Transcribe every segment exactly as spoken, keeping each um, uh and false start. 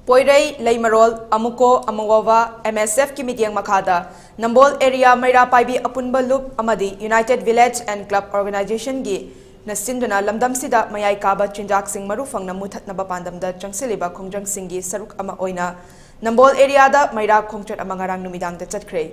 ꯄꯣꯏꯔꯩ, ꯂꯩꯃꯔꯣꯜ, ꯑꯃꯨꯀꯣ, ꯑꯃꯋꯥꯋꯥ, M ꯑꯦꯁ ꯑꯦꯐꯀꯤ ꯃꯤꯠꯌꯦꯡ ꯃꯈꯥꯗ ꯅꯝꯕꯣꯜ area ꯃꯩꯔꯥ ꯄꯥꯏꯕꯤ ꯑꯄꯨꯟꯕ ꯂꯨꯞ ꯑꯃꯗꯤ United Village and Club Organizationꯒꯤ ꯅ ꯁꯤꯟꯗꯨꯅ ꯂꯝꯗꯝꯁꯤꯗ ꯃꯌꯥꯏ ꯀꯥꯕ ꯆꯤꯟꯖꯥꯛꯁꯤꯡ ꯃꯔꯨ ꯐꯪꯅ ꯃꯨꯊꯠꯅꯕ ꯄꯥꯟꯗꯝꯗ ꯆꯪꯁꯤꯜꯂꯤꯕ ꯈꯣꯡꯖꯪꯁꯤꯡꯒꯤ ꯁꯔꯨꯛ ꯑꯃ ꯑꯣꯏꯅ ꯅꯝꯕꯣꯜ ꯑꯦꯔꯤꯌꯥꯗ ꯃꯩꯔꯥ ꯈꯣꯡꯆꯠ ꯑꯃ ꯉꯔꯥꯡ ꯅꯨꯃꯤꯗꯥꯡꯗ ꯆꯠꯈ꯭ꯔꯦ꯫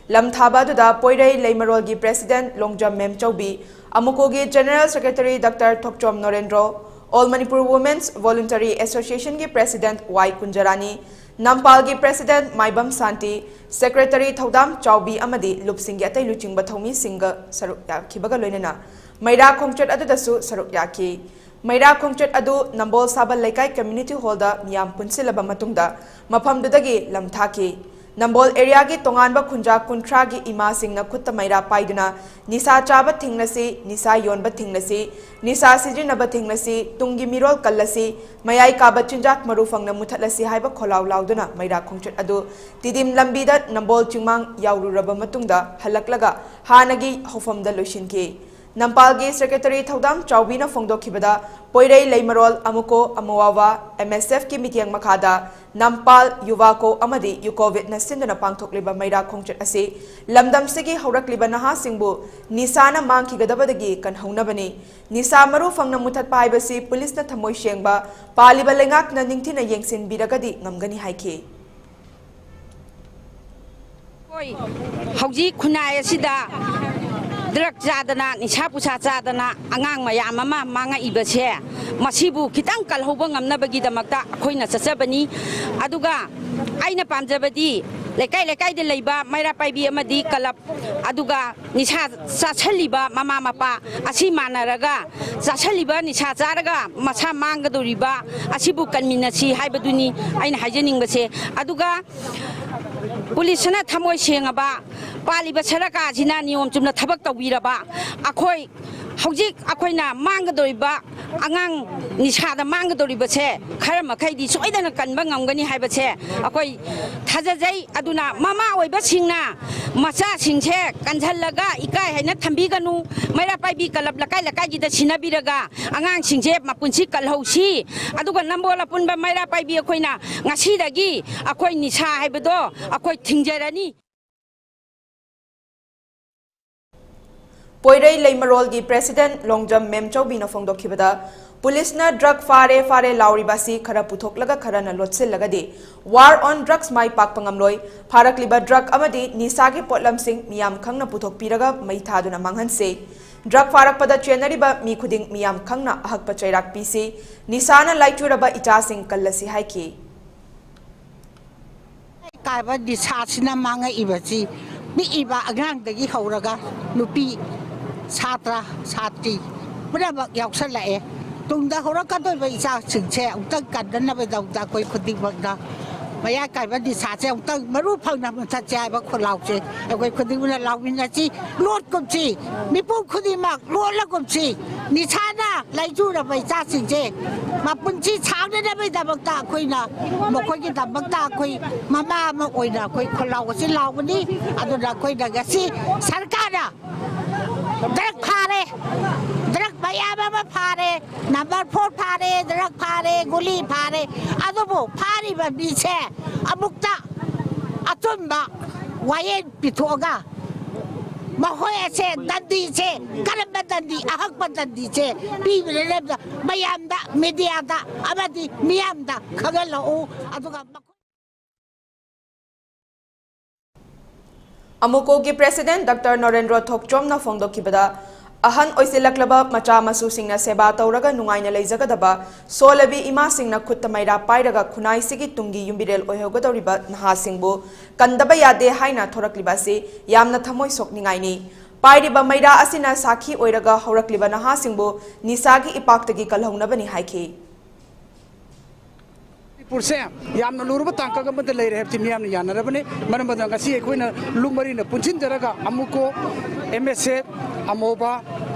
ꯂꯝ ꯊꯥꯕ ꯑꯗꯨꯗ ꯄꯣꯏꯔꯩ ꯂꯩꯃꯔꯣꯜꯒꯤ ꯄ꯭ꯔꯦꯁꯤꯗꯦꯟꯠ ꯂꯣꯡꯖꯝ ꯃꯦꯝꯆꯧꯕꯤ, ꯑꯃꯨꯀꯣꯒꯤ general secretary doctor Thokchom Norendro, All Manipur Women's Voluntary Associationꯒꯤ ꯄ꯭ꯔꯦꯁꯤꯗꯦꯟꯠ ꯋꯥꯏ ꯀꯨꯟꯖꯔꯥꯅꯤ, ꯅꯝꯄꯥꯜꯒꯤ ꯄ꯭ꯔꯦꯁꯤꯗꯦꯟꯠ ꯃꯥꯏꯕꯝ ꯁꯥꯟꯇꯤ, ꯁꯦꯀ꯭ꯔꯦꯇꯔꯤ ꯊꯧꯗꯥꯝ ꯆꯥꯎꯕꯤ ꯑꯃꯗꯤ ꯂꯨꯞꯁꯤꯡꯒꯤ ꯑꯇꯩ ꯂꯨꯆꯤꯡꯕ ꯊꯧꯃꯤꯁꯤꯡꯒ ꯁꯔꯨꯛ ꯌꯥꯈꯤꯕꯒ ꯂꯣꯏꯅꯅ ꯃꯩꯔꯥ ꯈꯣꯡꯆꯠ ꯑꯗꯨꯗꯁꯨ ꯁꯔꯨꯛ ꯌꯥꯈꯤ꯫ ꯃꯩꯔꯥ ꯈꯣꯡꯆꯠ ꯑꯗꯨ ꯅꯝꯕꯣꯜ ꯁꯥꯕꯜ ꯂꯩꯀꯥꯏ ꯀꯝꯃ꯭ꯌꯨꯅꯤꯇꯤ ꯍꯣꯜꯗ ꯃꯤꯌꯥꯝ ꯄꯨꯟꯁꯤꯜꯂꯕ ꯃꯇꯨꯡꯗ ꯃꯐꯝꯗꯨꯗꯒꯤ ꯂꯝ ꯊꯥꯈꯤ꯫ ꯅꯝꯕꯣꯜ ꯑꯦꯔꯤꯌꯥꯒꯤ ꯇꯣꯉꯥꯟꯕ ꯈꯨꯟꯖꯥ ꯀꯨꯟꯊ꯭ꯔꯥꯒꯤ ꯏꯃꯥꯁꯤꯡꯅ ꯈꯨꯠꯇ ꯃꯩꯔꯥ ꯄꯥꯏꯗꯨꯅ ꯅꯤꯁꯥ ꯆꯥꯕ ꯊꯤꯡꯂꯁꯤ, ꯅꯤꯁꯥ ꯌꯣꯟꯕ ꯊꯤꯡꯂꯁꯤ, ꯅꯤꯁꯥ ꯁꯤꯖꯤꯟꯅꯕ ꯊꯤꯡꯂꯁꯤ, ꯇꯨꯡꯒꯤ ꯃꯤꯔꯣꯜ ꯀꯜꯂꯁꯤ, ꯃꯌꯥꯏ ꯀꯥꯕ ꯆꯤꯟꯖꯥꯛ ꯃꯔꯨ ꯐꯪꯅ ꯃꯨꯊꯠꯂꯁꯤ ꯍꯥꯏꯕ ꯈꯣꯜꯂꯥꯎ ꯂꯥꯎꯗꯨꯅ ꯃꯩꯔꯥ ꯈꯣꯡꯆꯠ ꯑꯗꯨ ꯇꯤꯗꯤꯝ ꯂꯝꯕꯤꯗ ꯅꯝꯕꯣꯜ ꯆꯤꯡꯃꯥꯡ ꯌꯥꯎꯔꯨꯔꯕ ꯃꯇꯨꯡꯗ ꯍꯜꯂꯛꯂꯒ ꯍꯥꯟꯅꯒꯤ ꯍꯧꯐꯝꯗ ꯂꯣꯏꯁꯤꯟꯈꯤ꯫ ꯅꯝꯄꯥꯜꯒꯤ ꯁꯦꯀ꯭ꯔꯦꯇꯔꯤ ꯊꯧꯗꯥꯝ ꯆꯥꯎꯕꯤꯅ ꯐꯣꯡꯗꯣꯛꯈꯤꯕꯗ, ꯄꯣꯏꯔꯩ ꯂꯩꯃꯔꯣꯜ ꯑꯃꯨꯀꯣ ꯑꯃꯋꯥꯋꯥ ꯑꯦꯝ ꯑꯦꯁ ꯑꯦꯐꯀꯤ ꯃꯤꯠꯌꯦꯡ ꯃꯈꯥꯗ ꯅꯝꯄꯥꯜ ꯌꯨꯕꯥꯀꯣ ꯑꯃꯗꯤ ꯌꯨꯀꯣꯚꯤꯠꯅ ꯁꯤꯟꯗꯨꯅ ꯄꯥꯡꯊꯣꯛꯂꯤꯕ ꯃꯩꯔꯥ ꯈꯣꯡꯆꯠ ꯑꯁꯤ ꯂꯝꯗꯝꯁꯤꯒꯤ ꯍꯧꯔꯛꯂꯤꯕ ꯅꯍꯥꯁꯤꯡꯕꯨ ꯅꯤꯁꯥꯅ ꯃꯥꯡꯈꯤꯒꯗꯕꯗꯒꯤ ꯀꯟꯍꯧꯅꯕꯅꯤ꯫ ꯅꯤꯁꯥ ꯃꯔꯨ ꯐꯪꯅ ꯃꯨꯊꯠꯄ ꯍꯥꯏꯕꯁꯤ ꯄꯨꯂꯤꯁꯅ ꯊꯃꯣꯏ ꯁꯦꯡꯕ, ꯄꯥꯜꯂꯤꯕ ꯂꯩꯉꯥꯛꯅ ꯅꯤꯡꯊꯤꯅ ꯌꯦꯡꯁꯤꯟꯕꯤꯔꯒꯗꯤ ꯉꯝꯒꯅꯤ ꯍꯥꯏꯈꯤ꯫ ꯍꯣꯏ, ꯍꯧꯖꯤꯛ ꯈꯨꯟꯅꯥꯏ ꯑꯁꯤꯗ ꯗ꯭ꯔꯒ ꯆꯥꯗꯅ, ꯅꯤꯁꯥ ꯄꯨꯁꯥ ꯆꯥꯗꯅ ꯑꯉꯥꯡ ꯃꯌꯥꯝ ꯑꯃ ꯃꯥꯡꯉꯛꯏꯕꯁꯦ, ꯃꯁꯤꯕꯨ ꯈꯤꯇꯪ ꯀꯜꯍꯧꯕ ꯉꯝꯅꯕꯒꯤꯗꯃꯛꯇ ꯑꯩꯈꯣꯏꯅ ꯆꯠꯆꯕꯅꯤ꯫ ꯑꯗꯨꯒ ꯑꯩꯅ ꯄꯥꯝꯖꯕꯗꯤ, ꯂꯩꯀꯥꯏ ꯂꯩꯀꯥꯏꯗ ꯂꯩꯕ ꯃꯩꯔꯥ ꯄꯥꯏꯕꯤ ꯑꯃꯗꯤ ꯀꯂꯕ, ꯑꯗꯨꯒ ꯅꯤꯁꯥ ꯆꯥꯁꯜꯂꯤꯕ ꯃꯃꯥ ꯃꯄꯥ ꯑꯁꯤ ꯃꯥꯟꯅꯔꯒ, ꯆꯥꯁꯜꯂꯤꯕ ꯅꯤꯁꯥ ꯆꯥꯔꯒ ꯃꯁꯥ ꯃꯥꯡꯒꯗꯧꯔꯤꯕ ꯑꯁꯤꯕꯨ ꯀꯟꯃꯤꯟꯅꯁꯤ ꯍꯥꯏꯕꯗꯨꯅꯤ ꯑꯩꯅ ꯍꯥꯏꯖꯅꯤꯡꯕꯁꯦ꯫ ꯑꯗꯨꯒ ꯄꯨꯂꯤꯁꯅ ꯊꯃꯣꯏ ꯁꯦꯡꯉꯕ, ꯄꯥꯜꯂꯤꯕ ꯁꯔꯀꯥꯔꯁꯤꯅ ꯅꯤꯌꯣꯝ ꯆꯨꯝꯅ ꯊꯕꯛ ꯇꯧꯕꯤꯔꯕ, ꯑꯩꯈꯣꯏ ꯍꯧꯖꯤꯛ ꯑꯩꯈꯣꯏꯅ ꯃꯥꯡꯒꯗꯧꯔꯤꯕ ꯑꯉꯥꯡ ꯅꯤꯁꯥꯗ ꯃꯥꯡꯒꯗꯧꯔꯤꯕꯁꯦ ꯈꯔ ꯃꯈꯩꯗꯤ ꯁꯣꯏꯗꯅ ꯀꯟꯕ ꯉꯝꯒꯅꯤ ꯍꯥꯏꯕꯁꯦ ꯑꯩꯈꯣꯏ ꯊꯥꯖꯖꯩ꯫ ꯑꯗꯨꯅ ꯃꯃꯥ ꯑꯣꯏꯕꯁꯤꯡꯅ ꯃꯆꯥꯁꯤꯡꯁꯦ ꯀꯟꯁꯤꯜꯂꯒ ꯏꯀꯥꯏ ꯍꯥꯏꯅ ꯊꯝꯕꯤꯒꯅꯨ꯫ ꯃꯩꯔꯥ ꯄꯥꯏꯕꯤ ꯀꯂꯕ ꯂꯩꯀꯥꯏ ꯂꯩꯀꯥꯏꯒꯤꯗ ꯁꯤꯟꯅꯕꯤꯔꯒ ꯑꯉꯥꯡꯁꯤꯡꯁꯦ ꯃꯄꯨꯟꯁꯤ ꯀꯜꯍꯧꯁꯤ꯫ ꯑꯗꯨꯒ ꯅꯝꯕꯣꯜ ꯑꯄꯨꯟꯕ ꯃꯩꯔꯥ ꯄꯥꯏꯕꯤ ꯑꯩꯈꯣꯏꯅ ꯉꯁꯤꯗꯒꯤ ꯑꯩꯈꯣꯏ ꯅꯤꯁꯥ ꯍꯥꯏꯕꯗꯣ ꯑꯩꯈꯣꯏ ꯊꯤꯡꯖꯔꯅꯤ꯫ ꯄꯣꯏꯔꯩ ꯂꯩꯃꯔꯣꯜꯒꯤ ꯄ꯭ꯔꯦꯁꯤꯗꯦꯟꯠ ꯂꯣꯡꯖꯝ ꯃꯦꯝꯆꯧꯕꯤꯅ ꯐꯣꯡꯗꯣꯛꯈꯤꯕꯗ, ꯄꯨꯂꯤꯁꯅ ꯗ꯭ꯔꯒ ꯐꯥꯔꯦ ꯐꯥꯔꯦ ꯂꯥꯎꯔꯤꯕ ꯑꯁꯤ ꯈꯔ ꯄꯨꯊꯣꯛꯂꯒ ꯈꯔꯅ ꯂꯣꯠꯁꯤꯜꯂꯒꯗꯤ war on drugs ꯃꯥꯏ ꯄꯥꯛꯄ ꯉꯝꯂꯣꯏ꯫ ꯐꯥꯔꯛꯂꯤꯕ ꯗ꯭ꯔꯒ ꯑꯃꯗꯤ ꯅꯤꯁꯥꯒꯤ ꯄꯣꯠꯂꯝꯁꯤꯡ ꯃꯤꯌꯥꯝ ꯈꯪꯅ ꯄꯨꯊꯣꯛꯄꯤꯔꯒ ꯃꯩ ꯊꯥꯗꯨꯅ ꯃꯥꯡꯍꯟꯁꯤ꯫ ꯗ꯭ꯔꯒ ꯐꯥꯔꯛꯄꯗ ꯆꯦꯟꯅꯔꯤꯕ ꯃꯤ ꯈꯨꯗꯤꯡ ꯃꯤꯌꯥꯝ ꯈꯪꯅ ꯑꯍꯛꯄ ꯆꯩꯔꯥꯛ ꯄꯤꯁꯤ꯫ ꯅꯤꯁꯥꯅ ꯂꯥꯏꯆꯨꯔꯕ ꯏꯆꯥꯁꯤꯡ ꯀꯜꯂꯁꯤ ꯍꯥꯏꯈꯤ꯫ ꯀꯥꯏꯕ ꯅꯤꯁꯥꯁꯤꯅ ꯃꯥꯡꯉꯛꯏꯕꯁꯤ ꯄꯤꯛꯏꯕ ꯑꯉꯥꯡꯗꯒꯤ ꯍꯧꯔꯒ ꯅꯨꯄꯤ ꯁꯥꯇ꯭ꯔ ꯁꯥꯇ꯭ꯔꯤ ꯄꯨꯝꯅꯃꯛ ꯌꯥꯎꯁꯜꯂꯛꯑꯦ꯫ ꯇꯨꯡꯗ ꯍꯧꯔꯛꯀꯗꯣꯏꯕ ꯏꯆꯥꯁꯤꯡꯁꯦ ꯑꯃꯨꯛꯇꯪ ꯀꯟꯗꯅꯕꯒꯤꯗꯃꯛꯇ ꯑꯩꯈꯣꯏ ꯈꯨꯗꯤꯡꯃꯛꯅ ꯃꯌꯥꯏ ꯀꯥꯏꯕ ꯅꯤꯁꯥꯁꯦ ꯑꯃꯨꯛꯇꯪ ꯃꯔꯨ ꯐꯪꯅ ꯃꯨꯊꯠꯁꯦ ꯍꯥꯏꯕ ꯈꯣꯜꯂꯥꯎꯁꯦ ꯑꯩꯈꯣꯏ ꯈꯨꯗꯤꯡꯃꯛꯅ ꯂꯥꯎꯃꯤꯟꯅꯁꯤ꯫ ꯂꯣꯠꯀꯨꯝꯁꯤ, ꯃꯤꯄꯨꯝ ꯈꯨꯗꯤꯡꯃꯛ ꯂꯣꯠꯂꯒꯨꯝꯁꯤ꯫ ꯅꯤꯁꯥꯅ ꯂꯥꯏꯆꯨꯔꯕ ꯏꯆꯥꯁꯤꯡꯁꯦ ꯃꯄꯨꯟꯁꯤ ꯁꯥꯡꯅꯅꯕꯒꯤꯗꯃꯛꯇ ꯑꯩꯈꯣꯏꯅ ꯃꯈꯣꯏꯒꯤꯗꯃꯛꯇ ꯑꯩꯈꯣꯏ ꯃꯃꯥ ꯑꯃ ꯑꯣꯏꯅ ꯑꯩꯈꯣꯏ ꯈꯣꯜꯂꯥꯎ ꯑꯁꯤ ꯂꯥꯎꯕꯅꯤ꯫ ꯑꯗꯨꯅ ꯑꯩꯈꯣꯏꯅ ꯉꯁꯤ ꯁꯔꯀꯥꯔꯅ ꯗ꯭ꯔꯒ ꯐꯥꯔꯦ, ꯗ꯭ꯔꯒ ꯃꯌꯥꯝ ꯑꯃ ꯐꯥꯔꯦ, ꯅꯝꯕꯔ ꯐꯣꯔ ꯐꯥꯔꯦ, ꯗ꯭ꯔꯒ ꯐꯥꯔꯦ, ꯒꯨꯂꯤ ꯐꯥꯔꯦ, ꯑꯗꯨꯕꯨ ꯐꯥꯔꯤꯕ ꯃꯤꯁꯦ ꯑꯃꯨꯛꯇ ꯑꯆꯨꯝꯕ ꯋꯥꯌꯦꯜ ꯄꯤꯊꯣꯛꯑꯒ ꯃꯈꯣꯏ ꯑꯁꯦ ꯗꯟꯗꯤꯁꯦ ꯀꯔꯝꯕ ꯗꯟꯗꯤ, ꯑꯍꯛꯄ ꯗꯟꯗꯤꯁꯦ ꯄꯤꯕꯅ ꯂꯩꯕꯗ ꯃꯌꯥꯝꯗ, ꯃꯤꯗꯤꯌꯥꯗ ꯑꯃꯗꯤ ꯃꯤꯌꯥꯝꯗ ꯈꯪꯍꯜꯂꯛꯎ꯫ ꯑꯗꯨꯒ ꯑꯃꯨꯀꯣꯒꯤ ꯄ꯭ꯔꯦꯁꯤꯗꯦꯟꯠ ꯗꯥꯛꯇꯔ ꯅꯣꯔꯦꯟꯗ꯭ꯔꯣ ꯊꯣꯛꯆꯣꯝꯅ ꯐꯣꯡꯗꯣꯛꯈꯤꯕꯗ, ꯑꯍꯟ ꯑꯣꯏꯁꯤꯜꯂꯛꯂꯕ ꯃꯆꯥ ꯃꯁꯨꯁꯤꯡꯅ ꯁꯦꯕꯥ ꯇꯧꯔꯒ ꯅꯨꯡꯉꯥꯏꯅ ꯂꯩꯖꯒꯗꯕ ꯁꯣꯜꯂꯕꯤ ꯏꯃꯥꯁꯤꯡꯅ ꯈꯨꯠꯇ ꯃꯩꯔꯥ ꯄꯥꯏꯔꯒ ꯈꯨꯟꯅꯥꯏꯁꯤꯒꯤ ꯇꯨꯡꯒꯤ ꯌꯨꯝꯕꯤꯔꯦꯜ ꯑꯣꯏꯍꯧꯒꯗꯧꯔꯤꯕ ꯅꯍꯥꯁꯤꯡꯕꯨ ꯀꯟꯗꯕ ꯌꯥꯗꯦ ꯍꯥꯏꯅ ꯊꯣꯔꯛꯂꯤꯕ ꯑꯁꯤ ꯌꯥꯝꯅ ꯊꯃꯣꯏ ꯁꯣꯛꯅꯤꯡꯉꯥꯏꯅꯤ꯫ ꯄꯥꯏꯔꯤꯕ ꯃꯩꯔꯥ ꯑꯁꯤꯅ ꯁꯥꯈꯤ ꯑꯣꯏꯔꯒ ꯍꯧꯔꯛꯂꯤꯕ ꯅꯍꯥꯁꯤꯡꯕꯨ ꯅꯤꯁꯥꯒꯤ ꯏꯄꯥꯛꯇꯒꯤ ꯀꯜꯍꯧꯅꯕꯅꯤ ꯍꯥꯏꯈꯤ꯫ ꯃꯅꯤꯄꯨꯔꯁꯦ ꯌꯥꯝꯅ ꯂꯨꯔꯕ ꯇꯥꯡꯀꯛ ꯑꯃꯗ ꯂꯩꯔꯦ ꯍꯥꯏꯕꯁꯤ ꯃꯤꯌꯥꯝꯅ ꯌꯥꯅꯔꯕꯅꯤ꯫ ꯃꯔꯝ ꯑꯗꯨꯅ ꯉꯁꯤ ꯑꯩꯈꯣꯏꯅ ꯂꯨꯛ ꯃꯔꯤꯅ ꯄꯨꯟꯁꯤꯟꯖꯔꯒ ꯑꯃꯨꯀꯣ, ꯑꯦꯝ ꯑꯦꯁ ꯑꯦꯐ, ꯑꯃꯣꯕꯥ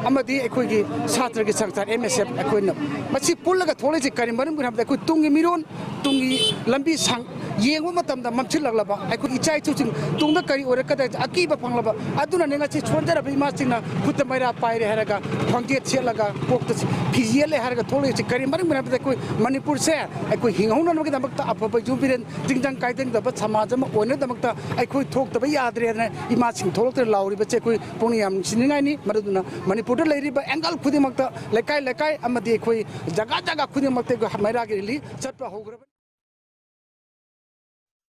ꯑꯃꯗꯤ ꯑꯩꯈꯣꯏꯒꯤ ꯁꯥꯇ꯭ꯔꯒꯤ ꯁꯪꯁꯊꯥꯟ ꯑꯦꯝ ꯑꯦꯁ ꯑꯦꯐ, ꯑꯩꯈꯣꯏꯅ ꯃꯁꯤ ꯄꯨꯜꯂꯒ ꯊꯣꯛꯂꯛꯏꯁꯤ ꯀꯔꯤ ꯃꯔꯝꯒꯤꯅꯣ ꯍꯥꯏꯕꯗ ꯑꯩꯈꯣꯏ ꯇꯨꯡꯒꯤ ꯃꯤꯔꯣꯟ, ꯇꯨꯡꯒꯤ ꯂꯝꯕꯤ ꯁꯥꯡ-, ꯌꯦꯡꯕ ꯃꯇꯝꯗ ꯃꯝꯁꯤꯜꯂꯛꯂꯕ ꯑꯩꯈꯣꯏ ꯏꯆꯥ ꯏꯁꯨꯁꯤꯡ ꯇꯨꯡꯗ ꯀꯔꯤ ꯑꯣꯏꯔꯛꯀꯗꯒꯦ ꯑꯀꯤꯕ ꯐꯪꯂꯕ ꯑꯗꯨꯅꯅꯦ ꯉꯁꯤ ꯁꯣꯟꯖꯔꯕ ꯏꯃꯥꯁꯤꯡꯅ ꯈꯨꯠꯇ ꯃꯩꯔꯥ ꯄꯥꯏꯔꯦ ꯍꯥꯏꯔꯒ, ꯈ꯭ꯋꯥꯡꯖꯦꯠ ꯁꯦꯠꯂꯒ, ꯀꯣꯛꯇ ꯐꯤ ꯌꯦꯠꯂꯦ ꯍꯥꯏꯔꯒ ꯊꯣꯛꯂꯛꯏꯁꯤ ꯀꯔꯤ ꯃꯔꯝꯒꯤꯅꯣ ꯍꯥꯏꯕꯗ ꯑꯩꯈꯣꯏ ꯃꯅꯤꯄꯨꯔꯁꯦ ꯑꯩꯈꯣꯏ ꯍꯤꯡꯍꯧꯅꯅꯕꯒꯤꯗꯃꯛꯇ ꯑꯐꯕ ꯌꯨꯝꯕꯤꯔꯦꯟ ꯇꯤꯡꯖꯪ ꯀꯥꯏꯗꯪꯗꯕ ꯁꯃꯥꯖ ꯑꯃ ꯑꯣꯏꯅꯕꯒꯤꯗꯃꯛꯇ ꯑꯩꯈꯣꯏ ꯊꯣꯛꯇꯕ ꯌꯥꯗ꯭ꯔꯦ ꯍꯥꯏꯗꯅ ꯏꯃꯥꯁꯤꯡ ꯊꯣꯛꯂꯛꯇꯨꯅ ꯂꯥꯎꯔꯤꯕꯁꯦ ꯑꯩꯈꯣꯏ ꯄꯨꯛꯅꯤꯡ ꯌꯥꯝ ꯅꯨꯡꯁꯤꯅꯤꯡꯉꯥꯏꯅꯤ꯫ ꯃꯗꯨꯗꯨꯅ ꯃꯅꯤꯄꯨꯔꯗ ꯂꯩꯔꯤꯕ ꯑꯦꯡꯒꯜ ꯈꯨꯗꯤꯡꯃꯛꯇ, ꯂꯩꯀꯥꯏ ꯂꯩꯀꯥꯏ ꯑꯃꯗꯤ ꯑꯩꯈꯣꯏ ꯖꯒꯥ ꯖꯒꯥ ꯈꯨꯗꯤꯡꯃꯛꯇ ꯑꯩꯈꯣꯏ ꯃꯩꯔꯥꯒꯤ ꯔꯦꯂꯤ ꯆꯠꯄ ꯍꯧꯈ꯭ꯔꯕꯅꯤ꯫